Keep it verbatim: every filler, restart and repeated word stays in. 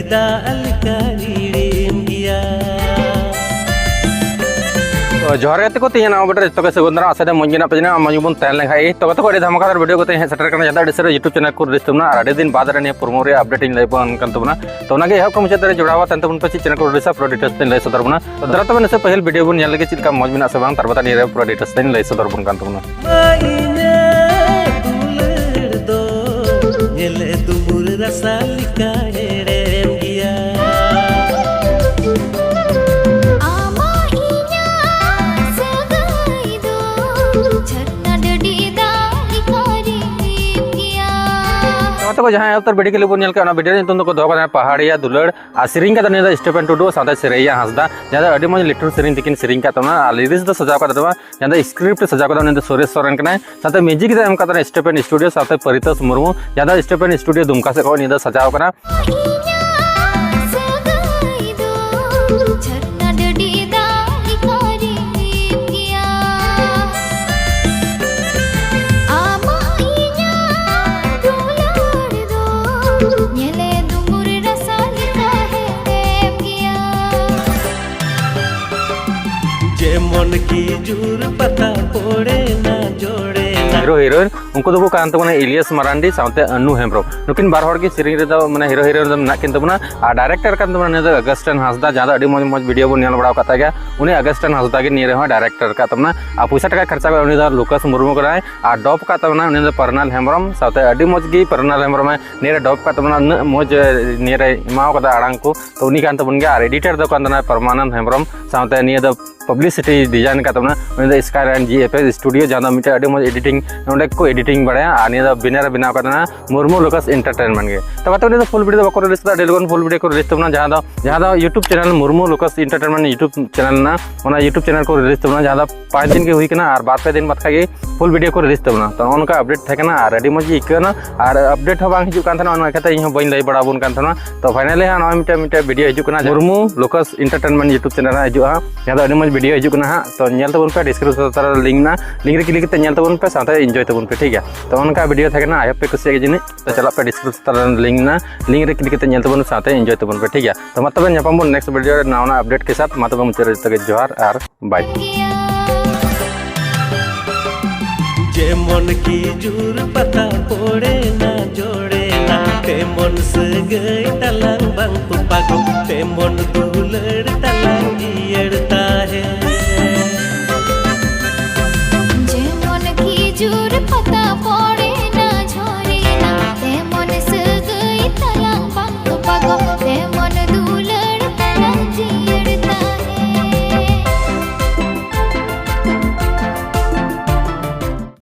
ᱫᱟᱜ ᱞᱮᱠᱟ ᱦᱤᱲᱤᱧ ᱜᱮᱭᱟ᱾ ᱛᱚ, ᱡᱚᱦᱟᱨ ᱜᱟᱛᱮ ᱠᱚ, ᱛᱮᱦᱮᱧ ᱱᱟᱣᱟ video ᱨᱮ ᱡᱚᱛᱚ ᱜᱮ ᱥᱟᱹᱜᱩᱱ ᱫᱟᱨᱟᱢ᱾ ᱟᱥᱟ ᱫᱚ ᱢᱚᱡᱽ ᱜᱮ ᱢᱮᱱᱟᱜ ᱯᱮ ᱡᱟᱹᱱᱤᱡ, ᱟᱨ ᱢᱚᱡᱽ ᱜᱮᱵᱚᱱ ᱛᱟᱦᱮᱸ ᱞᱮᱱ ᱠᱷᱟᱡ ᱜᱮ᱾ ᱛᱚ ᱜᱟᱛᱮ ᱠᱚ, ᱟᱹᱰᱤ ᱫᱷᱟᱢᱟᱠᱟᱫᱟᱨ video ᱠᱟᱛᱮ ᱦᱮᱡ ᱥᱮᱴᱮᱨ ᱠᱟᱱᱟ, ᱡᱟᱦᱟᱸ ᱫᱚ ᱟᱹᱰᱤ ᱥᱟᱹᱨᱤ YouTube channel ᱠᱚ release ᱛᱟᱵᱚᱱᱟ, ᱟᱨ ᱟᱹᱰᱤ ᱫᱤᱱ ᱵᱟᱫ ᱨᱮ ᱱᱤᱭᱟᱹ promo ᱨᱮᱭᱟᱜ update ᱤᱧ ᱞᱟᱹᱭ ᱟᱵᱚᱱ ᱠᱟᱱ ᱛᱟᱵᱚᱱᱟ᱾ ᱛᱚ ᱚᱱᱟᱜᱮ ᱮᱦᱚᱵ ᱠᱷᱚᱱ ᱢᱩᱪᱟᱹᱫ ᱫᱷᱟᱹᱨᱤᱡ ᱡᱚᱲᱟᱣ ᱛᱟᱦᱮᱱ ᱛᱟᱵᱚᱱ ᱯᱮ, ᱪᱮᱫ channel ᱠᱚ release ᱟ, ᱯᱩᱨᱟᱹ details ᱛᱮᱧ ᱞᱟᱹᱭ ᱥᱚᱫᱚᱨ ᱵᱚᱱᱟ᱾ ᱛᱚ ᱫᱮᱞᱟ ᱛᱚᱵᱮ ᱱᱟᱥᱮ ᱯᱟᱹᱦᱤᱞ video ᱵᱚᱱ ᱧᱮᱞ ᱞᱮᱜᱮ, ᱪᱮᱫ ᱞᱮᱠᱟ ᱢᱚᱡᱽ ᱢᱮᱱᱟᱜᱼᱟ ᱥᱮ ᱵᱟᱝ, ᱛᱟᱨ ᱵᱟᱫ ᱱᱤᱭᱟᱹ ᱨᱮ ᱯᱩᱨᱟᱹ details ᱛᱮᱧ ᱞᱟᱹᱭ ᱥᱚᱫᱚᱨ ᱵᱚᱱ ᱠᱟᱱ ᱛᱟᱵᱚᱱᱟ᱾ ᱢᱟ ᱤᱧᱟᱹᱜ ᱫᱩᱞᱟᱹᱲ ᱫᱚ ᱧᱮᱞᱮ ᱫᱩᱢᱩᱨ ᱨᱟᱥᱟ ᱞᱮᱠᱟ ᱦᱮᱲᱮᱢ ᱜᱮᱭᱟ᱾ ᱟᱢᱟᱜ ᱤᱧᱟᱹᱜ ᱥᱟᱹᱜᱟᱹᱭ ᱫᱚ ᱡᱷᱟᱨᱱᱟ ᱰᱟᱹᱰᱤ ᱫᱟᱜ ᱞᱮᱠᱟ ᱨᱤᱢᱤᱢ ᱜᱮᱭᱟ᱾ ᱱᱚᱣᱟ ᱛᱟᱠᱚ ᱡᱟᱦᱟᱸ ᱮᱦᱚᱵ ᱩᱛᱟᱹᱨ video clip ᱵᱚᱱ ᱧᱮᱞ ᱠᱮᱫ, ᱚᱱᱟ video ᱨᱮᱱᱟᱜ ᱧᱩᱛᱩᱢ ᱫᱚᱠᱚ ᱫᱚᱦᱚ ᱠᱟᱫᱟ ᱯᱟᱦᱟᱲᱤᱭᱟ ᱫᱩᱞᱟᱹᱲ, ᱟᱨ ᱥᱮᱨᱮᱧ ᱠᱟᱫᱟ ᱱᱤᱭᱟᱹ ᱫᱚ ᱥᱴᱤᱯᱷᱮᱱ ᱴᱩᱰᱩ ᱥᱟᱶᱛᱮ ᱥᱨᱮᱭᱟ ᱦᱟᱸᱥᱫᱟ, ᱡᱟᱦᱟᱸ ᱫᱚ ᱟᱹᱰᱤ ᱢᱚᱡᱽ ᱞᱤᱴᱷᱩᱨ ᱥᱮᱨᱮᱧ ᱛᱟᱹᱠᱤᱱ ᱥᱮᱨᱮᱧ ᱠᱟᱫ ᱛᱟᱵᱚᱱᱟ, ᱟᱨ lyrics ᱫᱚ ᱥᱟᱡᱟᱣ ᱠᱟᱫᱟ ᱱᱚᱣᱟ, ᱡᱟᱦᱟᱸ ᱫᱚ script ᱥᱟᱡᱟᱣ ᱠᱟᱫᱟ ᱩᱱᱤ ᱫᱚ ᱥᱩᱨᱮᱥ ᱥᱚᱨᱮᱱ ᱠᱟᱱᱟᱭ, ᱥᱟᱶᱛᱮ music ᱫᱚ ᱮᱢ ᱠᱟᱫᱟ ᱥᱴᱤᱯᱷᱮᱱ ᱥᱴᱩᱰᱤᱭᱳ ᱥᱟᱶᱛᱮ ᱯᱟᱨᱤᱛᱳᱥ ᱢᱩᱨᱢᱩ, ᱡᱟᱦᱟᱸ ᱫᱚ ᱥᱴᱤᱯᱷᱮᱱ ᱥᱴᱩᱰᱤᱭᱳ ᱫᱩᱢᱠᱟ ᱥᱮᱫ ᱠᱷᱚᱱ ᱱᱤᱭᱟᱹ ᱫᱚ ᱥᱟᱡᱟᱣ ᱠᱟᱱᱟ᱾ ᱤᱧᱟᱹᱜ ᱥᱟᱹᱜᱟᱹᱭ ᱫᱚ ᱡᱷᱟᱨᱱᱟ ᱰᱟᱹᱰᱤ ᱫᱟᱜ ᱞᱮᱠᱟ ᱨᱤᱢᱤᱢ ᱜᱮᱭᱟ᱾ ᱟᱢᱟᱜ ᱤᱧᱟᱹᱜ ᱫᱩᱞᱟᱹᱲ ᱫᱚ ᱧᱮᱞᱮ ᱫᱩᱢᱩᱨ ᱨᱟᱥᱟ ᱞᱮᱠᱟ ᱦᱮᱲᱮᱢ ᱜᱮᱭᱟ᱾ ᱡᱮᱢᱚᱱ ᱠᱷᱤᱡᱩᱨ ᱯᱟᱛᱟ ᱯᱚᱲᱮ ᱱᱟ ᱡᱚᱲᱮ ᱱᱟ᱾ ᱦᱤᱨᱳ ᱦᱤᱨᱳᱭᱤᱱ ᱩᱱᱠᱩ ᱫᱚᱠᱚ ᱠᱟᱱ ᱛᱟᱵᱚᱱᱟ ᱤᱞᱤᱭᱟᱥ ᱢᱟᱨᱟᱱᱰᱤ ᱥᱟᱶᱛᱮ ᱟᱱᱩ ᱦᱮᱢᱵᱨᱚᱢ᱾ ᱱᱩᱠᱤᱱ ᱵᱟᱨ ᱦᱚᱲ ᱜᱮ ᱥᱮᱨᱮᱧ ᱨᱮᱫᱚ, ᱢᱟᱱᱮ, ᱦᱤᱨᱳ ᱦᱤᱨᱳᱭᱤᱱ ᱨᱮᱫᱚ ᱢᱮᱱᱟᱜ ᱠᱤᱱ ᱛᱟᱵᱚᱱᱟ᱾ ᱟᱨ director ᱠᱟᱱ ᱛᱟᱵᱚᱱᱟ ᱱᱤᱭᱟᱹ ᱫᱚ ᱟᱜᱟᱥᱴᱟᱱ ᱦᱟᱸᱥᱫᱟ, ᱡᱟᱦᱟᱸ ᱫᱚ ᱟᱹᱰᱤ ᱢᱚᱡᱽ ᱢᱚᱡᱽ video ᱵᱚᱱ ᱧᱮᱞ ᱵᱟᱲᱟ ᱟᱠᱟᱫ ᱛᱟᱭ ᱜᱮᱭᱟ᱾ ᱩᱱᱤ ᱟᱜᱟᱥᱴᱟᱱ ᱦᱟᱸᱥᱫᱟ ᱜᱮ ᱱᱤᱭᱟᱹ ᱨᱮᱦᱚᱸ director ᱟᱠᱟᱫ ᱛᱟᱵᱚᱱᱟ᱾ ᱟᱨ ᱯᱚᱭᱥᱟ ᱴᱟᱠᱟ ᱠᱷᱚᱨᱪᱟ ᱠᱟᱛᱮ ᱩᱱᱤ ᱫᱚ ᱞᱩᱠᱟᱥ ᱢᱩᱨᱢᱩ ᱠᱟᱱᱟᱭ᱾ ᱟᱨ dub ᱟᱠᱟᱫ ᱛᱟᱵᱚᱱᱟ ᱩᱱᱤ ᱫᱚ ᱯᱟᱨᱱᱟᱞ ᱦᱮᱢᱵᱨᱚᱢ, ᱥᱟᱶᱛᱮ ᱟᱹᱰᱤ ᱢᱚᱡᱽ ᱜᱮ ᱯᱟᱨᱱᱟᱞ ᱦᱮᱢᱵᱨᱚᱢ ᱮ ᱱᱤᱭᱟᱹ ᱨᱮ dub ᱟᱠᱟᱫ ᱛᱟᱵᱚᱱᱟ᱾ ᱩᱱᱟᱹᱜ ᱢᱚᱡᱽ, ᱮ, ᱱᱤᱭᱟᱹ ᱨᱮ ᱮᱢᱟᱣ ᱠᱟᱫᱟ ᱟᱲᱟᱝ ᱠᱚ᱾ ᱛᱚ ᱩᱱᱤ ᱠᱟᱱ ᱛᱟᱵᱚᱱ ᱜᱮᱭᱟ᱾ ᱟᱨ editor ᱫᱚ ᱠᱟᱱ ᱛᱟᱵᱚᱱᱟ ᱯᱨᱚᱢᱟᱱᱚᱱᱫ ᱦᱮᱢᱵᱨᱚᱢ, ᱥᱟᱶᱛᱮ ᱱᱤᱭᱟᱹ ᱫᱚ publicity design ᱟᱠᱟᱫ ᱛᱟᱵᱚᱱᱟ ᱩᱱᱤ ᱫᱚ Skyline GFX studio, ᱡᱟᱦᱟᱸ ᱫᱚ ᱢᱤᱫᱴᱮᱱ ᱟᱹᱰᱤ ᱢᱚᱡᱽ editing, ᱱᱚᱸᱰᱮ ᱠᱚ editing ᱵᱟᱲᱟᱭᱟ᱾ ᱟᱨ ᱱᱤᱭᱟᱹ ᱫᱚ banner ᱮ ᱵᱮᱱᱟᱣ ᱟᱠᱟᱫ ᱛᱟᱵᱚᱱᱟ ᱢᱩᱨᱢᱩ ᱞᱩᱠᱟᱥ Entertainment ᱜᱮ᱾ ᱛᱚ ᱜᱟᱛᱮ, ᱩᱱᱤ ᱫᱚ full video ᱫᱚ ᱵᱟᱠᱚ release ᱠᱟᱫᱟ, ᱟᱹᱰᱤ ᱞᱚᱜᱚᱱ full video ᱠᱚ release ᱛᱟᱵᱚᱱᱟ, ᱡᱟᱦᱟᱸ ᱫᱚ, ᱡᱟᱦᱟᱸ ᱫᱚ YouTube channel Murmu ᱞᱩᱠᱟᱥ Entertainment YouTube channel ᱨᱮᱱᱟᱜ, ᱚᱱᱟ YouTube channel ᱠᱚ release ᱛᱟᱵᱚᱱᱟ, ᱡᱟᱦᱟᱸ ᱫᱚ ᱯᱟᱸᱪ ᱫᱤᱱ ᱜᱮ ᱦᱩᱭ ᱠᱟᱱᱟ ᱟᱨ ᱵᱟᱨ ᱯᱮ ᱫᱤᱱ ᱵᱟᱫ ᱠᱷᱟᱡ ᱜᱮ full video ᱠᱚ release ᱛᱟᱵᱚᱱᱟ᱾ ᱛᱚ ᱱᱚᱜᱼᱚ ᱱᱚᱝᱠᱟ update ᱛᱟᱦᱮᱸ ᱠᱟᱱᱟ ᱟᱨ ᱟᱹᱰᱤ ᱢᱚᱡᱽ ᱜᱮ ᱟᱹᱭᱠᱟᱹᱣ ᱮᱱᱟ᱾ ᱟᱨ update ᱦᱚᱸ ᱵᱟᱝ ᱦᱤᱡᱩᱜ ᱠᱟᱱ ᱛᱟᱦᱮᱱᱟ, ᱚᱱᱟ ᱠᱷᱟᱹᱛᱤᱨ ᱤᱧ ᱦᱚᱸ ᱵᱟᱹᱧ ᱞᱟᱹᱭ ᱵᱟᱲᱟ ᱟᱵᱚᱱ ᱠᱟᱱ ᱛᱟᱦᱮᱱᱟ᱾ ᱛᱚ finally ᱦᱟᱸᱜ ᱱᱚᱜᱼᱚᱭ ᱢᱤᱫᱴᱮᱱ, ᱢᱤᱫᱴᱮᱱ video ᱦᱤᱡᱩᱜ ᱠᱟᱱᱟ ᱢᱩᱨᱢᱩ ᱞᱩᱠᱟᱥ Entertainment YouTube channel ᱨᱮ ᱦᱤᱡᱩᱜᱼᱟ ᱦᱟᱸᱜ, ᱡᱟᱦᱟᱸ ᱫᱚ ᱟᱹᱰᱤ ᱢᱚᱡᱽ video ᱦᱤᱡᱩᱜ ᱠᱟᱱᱟ ᱦᱟᱸᱜ᱾ ᱛᱚ ᱧᱮᱞ ᱛᱟᱵᱚᱱ ᱯᱮ, description ᱨᱮ link ᱢᱮᱱᱟᱜᱼᱟ, link ᱨᱮ click ᱠᱟᱛᱮ ᱧᱮᱞ ᱛᱟᱵᱚᱱ ᱯᱮ, ᱥᱟᱶᱛᱮ ᱮᱱᱡᱚᱭ ᱛᱟᱵᱚᱱ ᱯᱮ, ᱴᱷᱤᱠ ᱜᱮᱭᱟ? ᱛᱚ ᱚᱱᱠᱟ ᱵᱷᱤᱰᱤᱭᱳ ᱛᱟᱦᱮᱸ ᱠᱟᱱᱟ, ᱟᱭ ᱦᱳᱯ ᱯᱮ ᱠᱩᱥᱤᱭᱟᱜ ᱜᱮ ᱡᱟᱹᱱᱤᱡ᱾ ᱛᱚ ᱪᱟᱞᱟᱜ ᱯᱮ ᱰᱤᱥᱠᱨᱤᱯᱥᱚᱱ ᱛᱟᱞᱟ ᱨᱮ ᱞᱤᱝᱠ ᱢᱮᱱᱟᱜᱼᱟ, ᱞᱤᱝᱠ ᱨᱮ ᱠᱞᱤᱠ ᱠᱟᱛᱮ ᱧᱮᱞ ᱛᱟᱵᱚᱱ ᱯᱮ, ᱥᱟᱶᱛᱮ ᱮᱱᱡᱚᱭ ᱛᱟᱵᱚᱱ ᱯᱮ, ᱴᱷᱤᱠ ᱜᱮᱭᱟ? ᱛᱚ ᱢᱟ ᱛᱚᱵᱮ ᱧᱟᱯᱟᱢ ᱵᱚᱱ ᱱᱮᱠᱥᱴ ᱵᱷᱤᱰᱤᱭᱳ ᱨᱮ ᱱᱟᱣᱟ ᱱᱟᱣᱟ ᱟᱯᱰᱮᱴ ᱠᱮ ᱥᱟᱛᱷ᱾ ᱢᱟ ᱛᱚᱵᱮ ᱢᱩᱪᱟᱹᱫ ᱨᱮ ᱡᱚᱛᱚ ᱜᱮ ᱡᱚᱦᱟᱨ ᱟᱨ ᱵᱟᱭ᱾ ᱡᱮᱢᱚᱱ ᱠᱷᱤᱡᱩᱨ ᱯᱟᱛᱟ ᱯᱚᱲᱮᱱᱟ ᱡᱚᱲᱮᱱᱟ, ᱛᱮᱢᱚᱱ ᱥᱟᱹᱜᱟᱹᱭ ᱛᱟᱞᱟᱝ ᱵᱟᱝ ᱛᱚᱯᱟᱜᱚᱜ, ᱛᱮᱢᱚᱱ ᱫᱩᱞᱟᱹᱲ ᱛᱟᱞᱟᱝ ᱡᱤᱭᱟᱹᱲ ᱛᱟᱦᱮᱸ᱾